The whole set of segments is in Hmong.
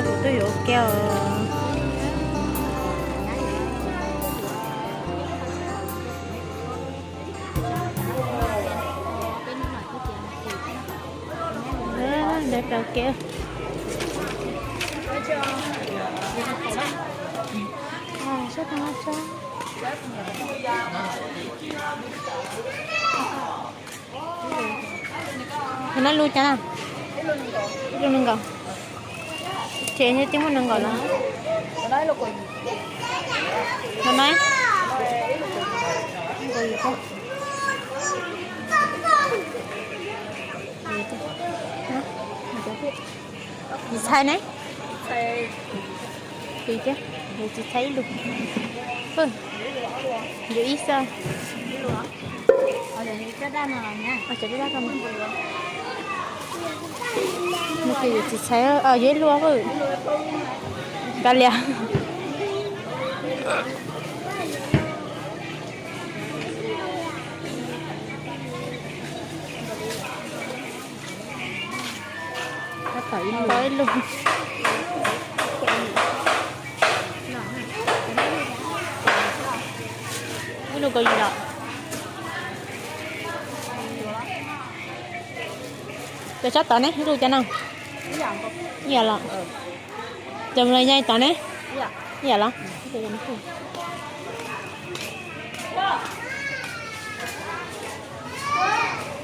Tuaj yuav ua ke os. Ntawd rau kev. Sab tag tso. Tus no lus cas na? Ib lus nees nkaum. Ces yog tib muaj nees nkaum los. Tus no. Tsis txhais ne. Tsis txhais ib lus. Yuav ib xab. Mus ces yuav tsis txhais, yuav ib lus. Kav liam. Ib lus. Ib lus kaum yim los. Cov sab tod ne, ib lus cas no? Ib yam los. Cov mlom yai tod ne? Ib yam los.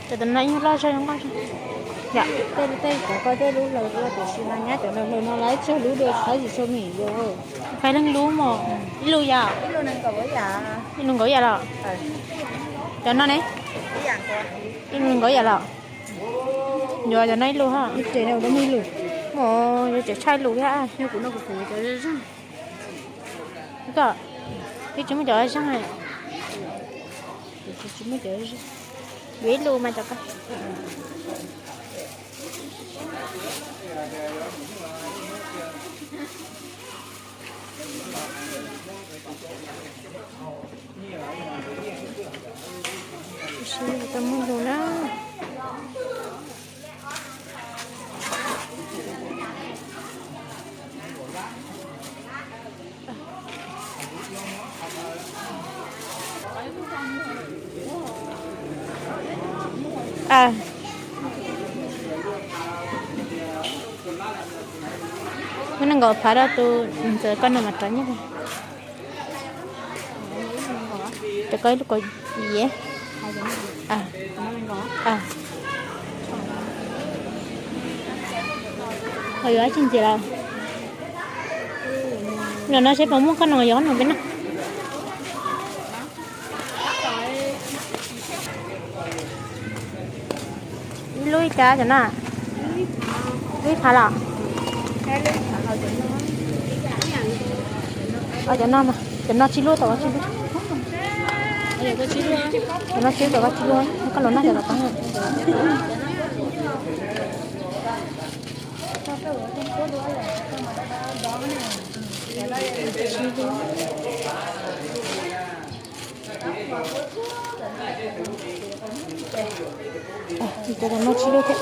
Cov no ib lub loj zog zoo nkauj. Tej tej cov ko tej lub hlaws dua tiam sis mas nyab cov hlaws hlaws no lawv tsawg lub dua tsis txhob tsis tshua mim dua. Fais leej lub mos, ib lus yam. Ib lus nkaum yam los. Cov no ne? Ib lus nkaum yam los. Yuav cov no ib lus ha. Ib ces no muaj ib lus. Mos yuav tseem tshaib lus thiab. Koj, twb tsis muaj cov zeeg. Yuav ib lus mas cov ko. Tau muaj lus na. Muaj nees nkaum phav rau tus ntxawm koj no mas rov nyiaj. Cov ko ib lub kaum yim. Ho yuav dab tsi ntxiv los? Los no seb puas muaj koj no yog no peb noj. Ib lub ib cas cov no? Lub ib phav los? Cov no, cov no tsib lub tau tsib lub. Cov no tsib lub tau tsib lub, koj los noj cov tom qab. Cov no tsib lub thiab.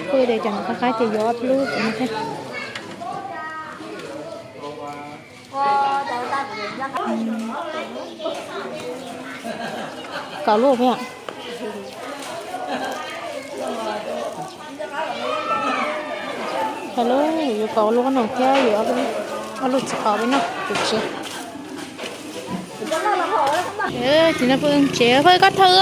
Kuj de cov no qab qab ces yuav ob lub no thiab. Kaum lub thiab. Kaum lub, yuav kaum lub no thiab yuav ob lub txiv qos peb noj tus tsev. Tsis no pw tsev, Phaj koj thawj.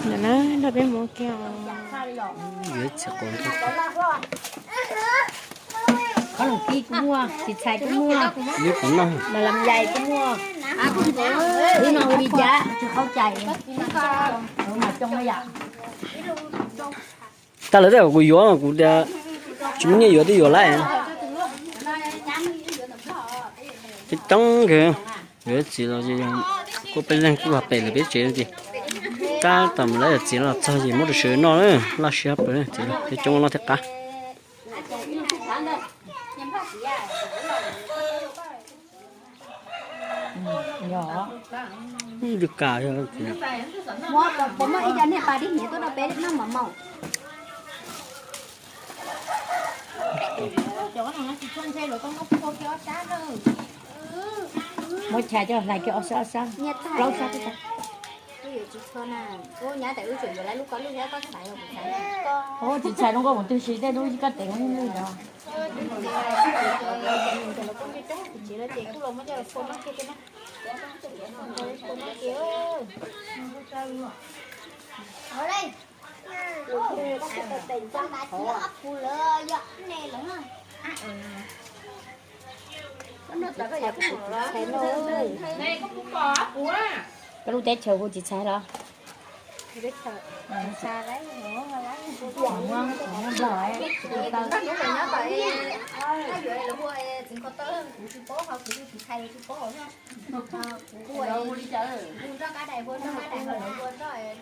Ntawm na nrog peb mus ua ke. Yuav txiv qos. Qhob noom kib kuj muaj, txiv txhais kuj muaj, mas lam yais kuj muaj. Ib no ua li cas tsis qaub cais, mas coob na yom. Tag lawm tej zaum kuv yuav kuv tias tsis muaj nyiaj yuav twb yuav lawm. Coob coob kawg, yuav txiv los kuj peb leeg kuj hais pem lawm peb tsev no ces, tab tom mus lawv txiv los txog ces muab rau sawv noj na, laj siab pw txiv los coob noj thiab qab. Ib lub tsib phav ntawd, niag Npaj Xiav. Yog. Tus kam yog. Muab, puas muaj ib co niag pas dib hniav tuaj rau peb noj mov maum? Muab chais coj hlais kiag ob sab ob sab, plaub sab. Wb yuav tsis txhob na, wb nyab tias wb tseem yuav lawv lub ko lwj thiab koj txhais los kuv txhais. Ub, tsis txhais zoo nkauj mus twg si, tej lub koj tes zoo li lwj ntawd. Ces kuj los muab coj los phua noj kiag na. Phua noj kiag. Koj lub teb chaws hu tsis txhais los? Ua li cas? Hu nroj kab dais, hu nroj kab dais, hu nroj kab dais, hu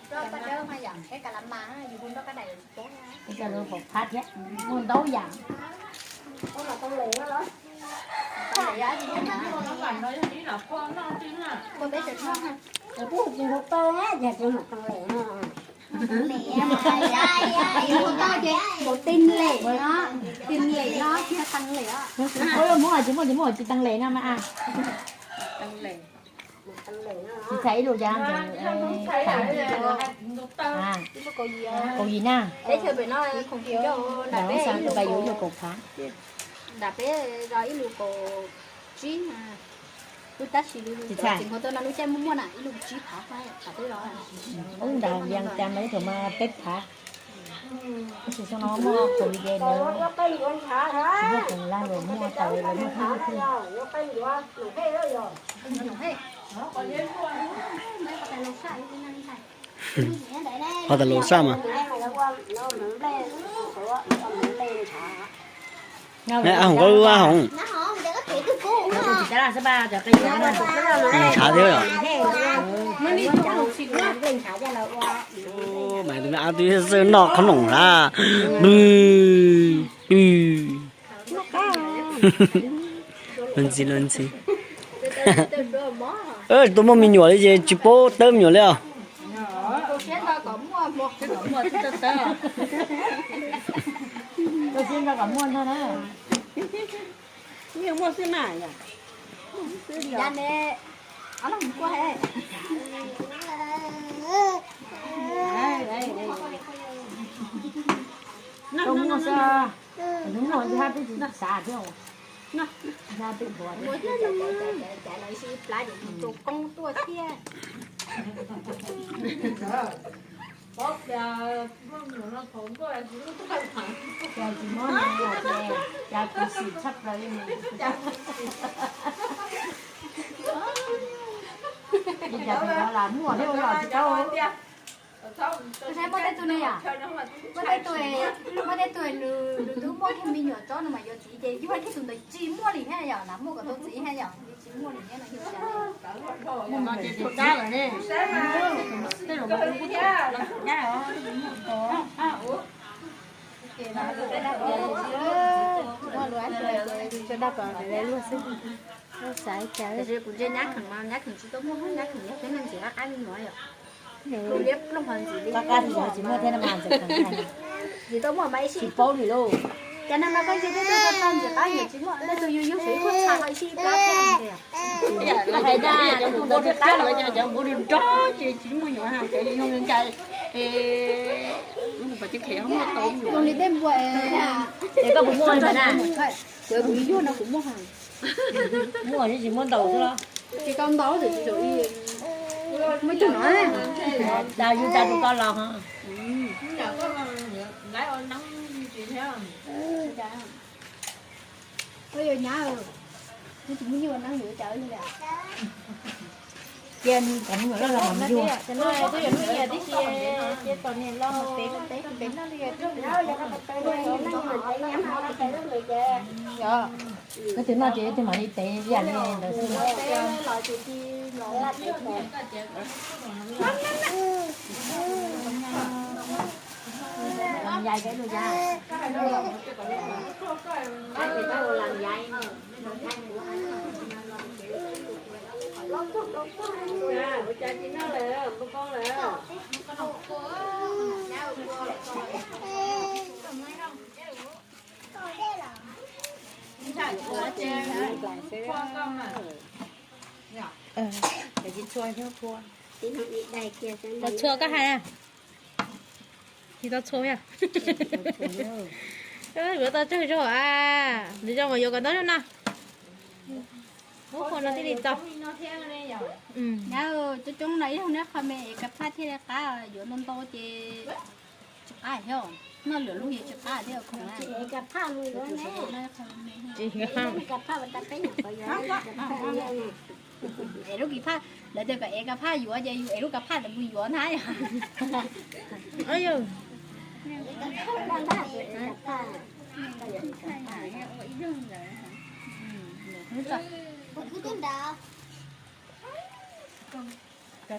nroj kab dais, hu nroj kab dais. Ua li cas lawv pom phab thiab, muaj ntau yam. Ua peb tsis tau na, ces hu tau na, ces hu tau lem no. Hu tau ces hu tau lem no, tau lem no, tsis tau lem os. Ua muab tsis muaj, tsis muaj tsis tau lem no mas. Tsis txhais ib lus cas. Kaum yim na. Ib lus kaum phav. Nram peb ib lus kaum tsib. Lub tab sis lub tsis txhais, txiv nkaus tuaj no lub caij muaj muaj na ib lus tsib phav. Ub, nram Vias cas mas ib tug mas peb phav. Tab sis xyoo no muaj kaum li ces lawv tsis muaj koom laj lawm, muaj tau lawv muaj thawj xwb. Ho tas lus saj mas. A Hoom, koj lub a Hoom. Ntshav thiab yom. Mas tus me ab twb xav noj qhob noom hab. Luag ntxhi luag ntxhi. Tus muaj me nyuam li ces tsis paub tawb me nyuam li os. Koj muaj xwb, hnub no yog hab peb tsis xav thiab. Muaj thiab no, caiv los ib sij ib plab ces tsis tau koob tuaj thiab. Cas tsis muab no los ces cas kuv xim tshaj plaws li. Li cas tus no lam muaj thiab los tsis tau. Saib muaj tej tug ne yom, muaj tej tug, muaj tej tug nws twb muaj kiag me nyuam tsob no mas yuav txiv ces yog kiag tus ntawd tsis muaj li thiab yom, lam muaj kom tau txiv thiab yom, tsis muaj li thiab no yog cas. Muaj no ces tus dab lawm ne. Tej zaum mas kuv kuj tau dab os. Muaj lus dab tsi ces tso dab kom luag xwb. Xav cas kuv ntsia nyab kheem mas nyab kheem tsis tau muaj, nyab kheem yog peb neeg ntxim qab qab me nyuam yom. Liab ploog ho ntxim li qab qab tsis muaj thiab no mas ntxim tau muaj mas ib sij tsis paub li lauj. Cas neeg no koj yug tej tug tau ntxim qab yuav tsis muaj, tej tug yug yug xwb kuj txha ho ib sij ib plab thiab. Hais tias tus ntawd thiaj qab los cas cov npua nrog nrog ces tsis muaj nyuam, cov yug nkaus cas es tus pom ces kheem muaj tau nyuam. Zoo li tej npua es koj puas muaj na? Cov kuv yug no kuv muaj. Muaj tsis muaj ntau xwb los? Tsis tau ntau, tsis tau ib, muaj ib tug no. Tau yug tau tus ko los ho. Koj yuav nyab, nws tsis muaj yug ua neeb yuav cas li. Cia kom me nyuam loj los mam yug. Twb yuav hnub nyias tib si, cia tos niam los pem pem pem noj li. Koj twb noj ces twb mam li tev yam li ntawd xwb. Lam yais, lam yais. Tau txhua koj hais. Tsis tau txhua yog. Yuav tau tsawg zog a. Nws zoo mas yuav kom ntau zog na. Ub, qhov no thiaj li tau. Coob coob no ib zaug neb qho me es ka phaj thiaj li qab, yuav ntau ntau ces tsis qab thiab. Noj lwm lub yeej tsis qab thiab khoom na. Es lub kis phaj, lawv tias kom ev ka phaj yuav ces yus ev lub ka phaj ntawd mus yuav ntag. Cov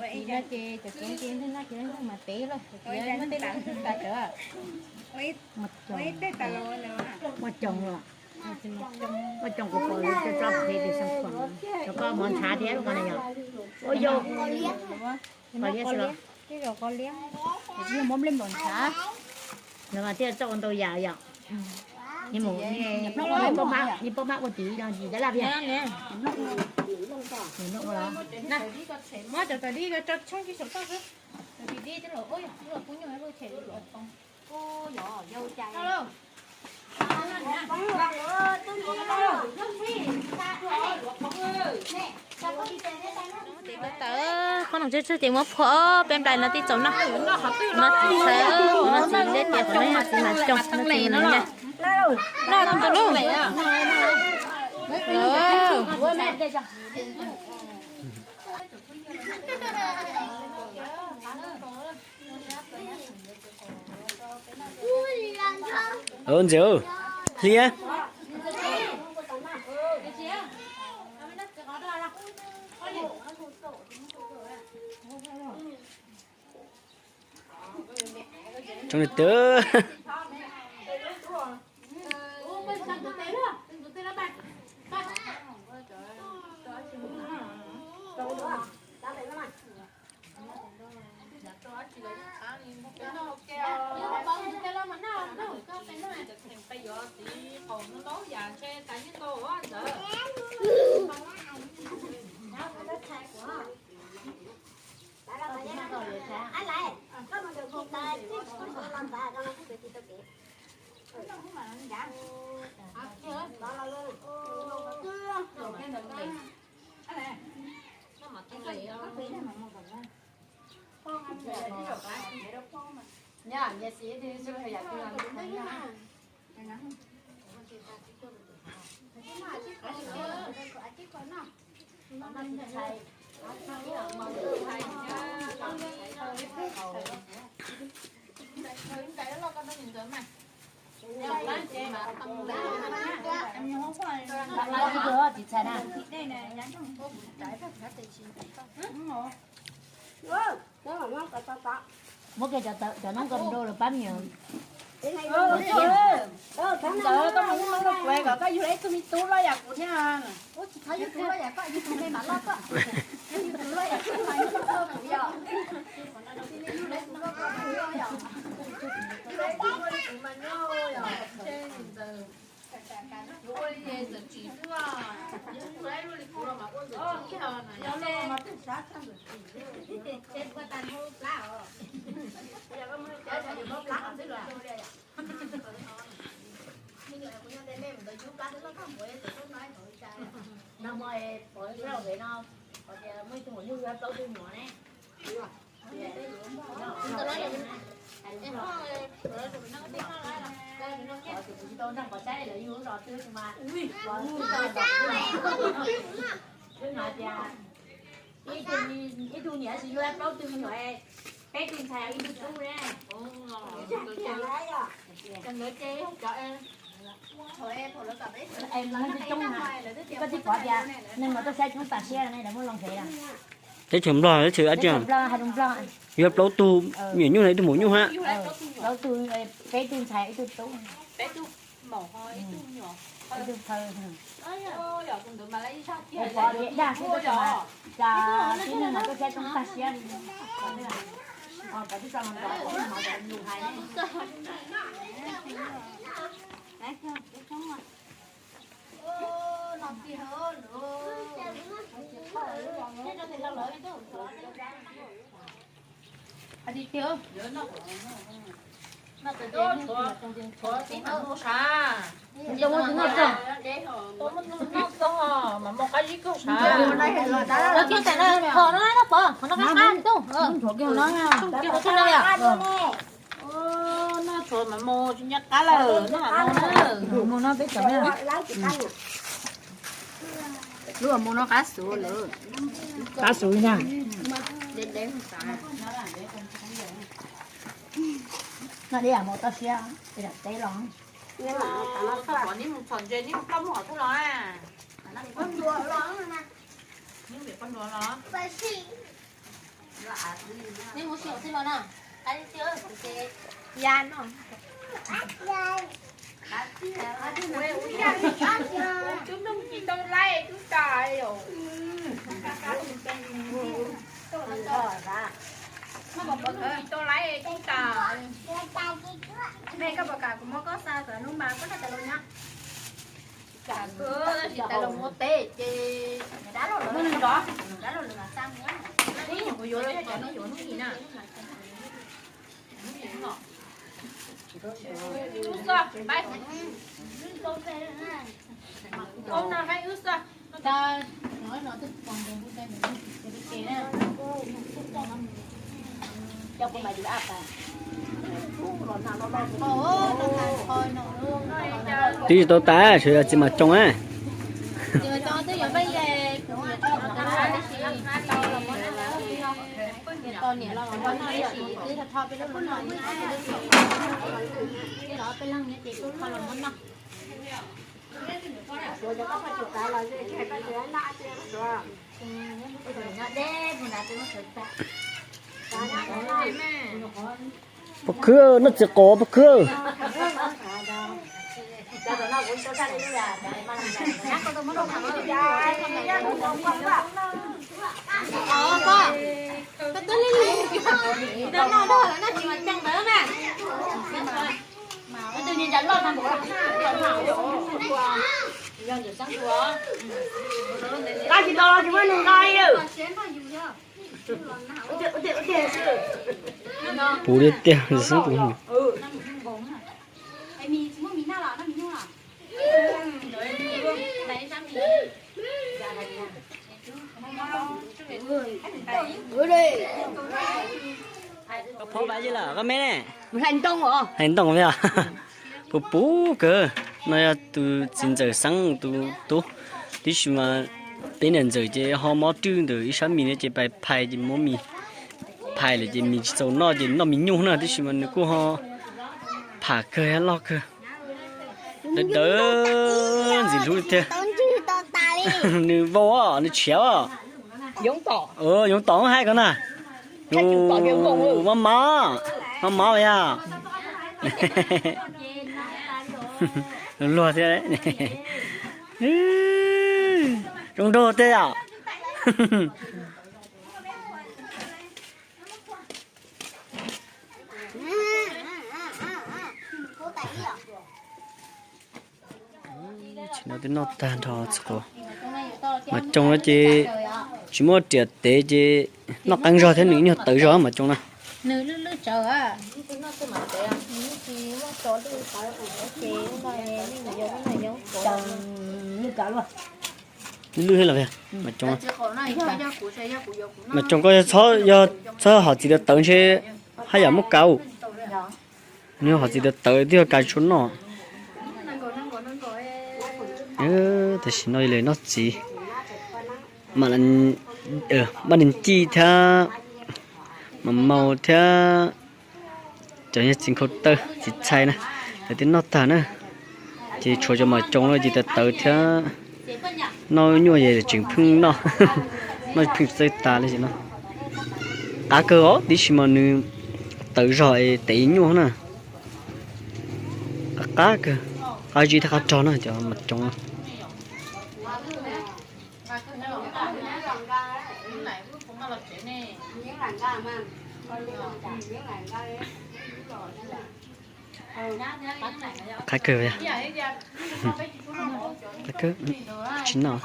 txiv no ces cov txiv nti nti no ces mas pem los cov txiv muaj tej lub tas cov. Muaj coob los, muaj coob kuv pom lawv coj tso pem pem xyoo khuam, cov koj mov ntshav thiab lub qhov no yog. Ua yog, qos liab xwb los? Tej zaum qos liab. Tsis yog mov nplej npaum ntshav. Lawv mas thiaj tso ua ntau yam yom. Ni mus, ni pab mab ua tid los yim dab laj thiab. Muab cov tawv dib tso tshoob kiag saum toj xwb. Cov tawv dib coj los ua yog los pub nyuj los tshem. Ces tawv qhob noom tsawg tsawg ces muab phua peb nplais no tib txaus noj. No txiv txhais, no txiv zeb tias qhov no yog txiv mam coog, no txiv mam nyiam. Noj tus lub. Ntxim hliab. Tsoom niam tub. Muab kiag cov noob ko rau lawv pab me nyuam. Ntawd koj mus ua kuv kom koj yug ib tug me tub loj yam kuv thiab. Ua tsis txhob yug tub loj yam koj, yug tug me mam loj koj. Yug tug loj yam koj mas yug tau kuv yom. Ua li ntawd tsis xwb, yog ua li kuv los mas ua ntawd tsis ib hau no. Ua tag nub plab os. Yog koj muab plab os xwb los. Me nyuam kuv nyob ntawm nej mus ntawd yub plab xwb loj koj npuav tus tub no ib hauv li cas. No hmo pov lub lauj pem no, qhov tias muaj ib tug maum nyuj yuav plaub tug nyuam ne. Tus kuv tsis tau nrog pov saib lawv yug lub zos twg tus mas pov lub zos twb no tias ib tug niam tsis yuav plaub tug me nyuam, peb tug ntxhais ib tug tub ne. Koj tsis pom tias neeg los tuaj saib coob tas siab ne, lawv muab loo nqe. Teb chaws Nplog, teb chaws Nplog, hais rau Nplog, yuav plaub tug me nyuam nyuj, ib tug maum nyuj hab. Plaub tug, peb tug ntxhais ib tug tub. Ib tug phaw. Noj tshuav mas mus tsis nco qab lawm, noj mas mus na. Mus no peb cov na. Lub mus no qab xus lawm. Qab xus na. Noj dib mus toj siab, teb los. Txhob pom neb mus txhom ntses, neb mus ploj mus hov tuaj los. Neb mus si xwb los na. Ya no. Tub nplooj tsis tau laib tub tas. Tub nplooj tsis tau laib tub tas. Mej koj puas kam kuv muab koj xa kom nub mas koj noj tas los nyob. Tab sis tas los muab teb ces dab laug lawm, dab laug lawm mas xa nyob. Kuv yuav los yog cov no yuav hnub ib na. Twb tsis tau tas, sawv daws txiv Mas Coos a. Pog khwb, noj txiv qaub pog khwb. Tab sis tau los tsis muaj neeg nqa li. Puv tiag tiag xwb. Koj phob pab zeb lawm koj me ne? Hais ntoo yog. Puv puv kawg. No yog tus txiv ntxawm Xeeb tus tub, tab sis mas peb niam ntxawm ces ho mob rwj ntawm ib sab mis no ces pais phais ces muab mis phais lawm ces mis tsis txaus noj ces noj mis nyuj na, tab sis mas nws kuj ho pham kawg loj kawg. Dawb dawb ntxim hlub tiag. Nws vau os, nws tshiav os. Yoov tom hais ko na. Mob mob, mob mob yog. Luag thiab. Zoo nraug tiag yom. Tsis no twb noj tag nrho txhua qhov. Mas Coos no ces tsis muaj riam tev ces noj qeeb zog thiab nws ib nyuag tawv zog mas Coos na. Lwj lwj thiab los mas Coos. Mas Coos koj yog txhob, yog txhob hom txiv tawv tawv ntshe haj yam muab kav. Nws hom txiv tawv tawv twb yog kav tsuas noj. Tam sim no li noj txiv, Maj Neeg Cij thiab Mas Maus thiab cov yog txiv nkhaus tawj txiv txhais na, lawv twb noj tag na. Ces tshuav cov Mas Coos no ces tawv tawv thiab noj nyuaj ces tseem pheej noj, noj pheej txawj tas li no. Qab kawg os, tab sis mas nws tawv zog es tev nyuaj na. Qab qab kawg, qab zib thiab qab rog na cov Mas Coos. Qab kawg. Qab kawg, tsis noj.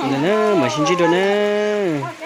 Ntawm na, mam sib ntsib dua na.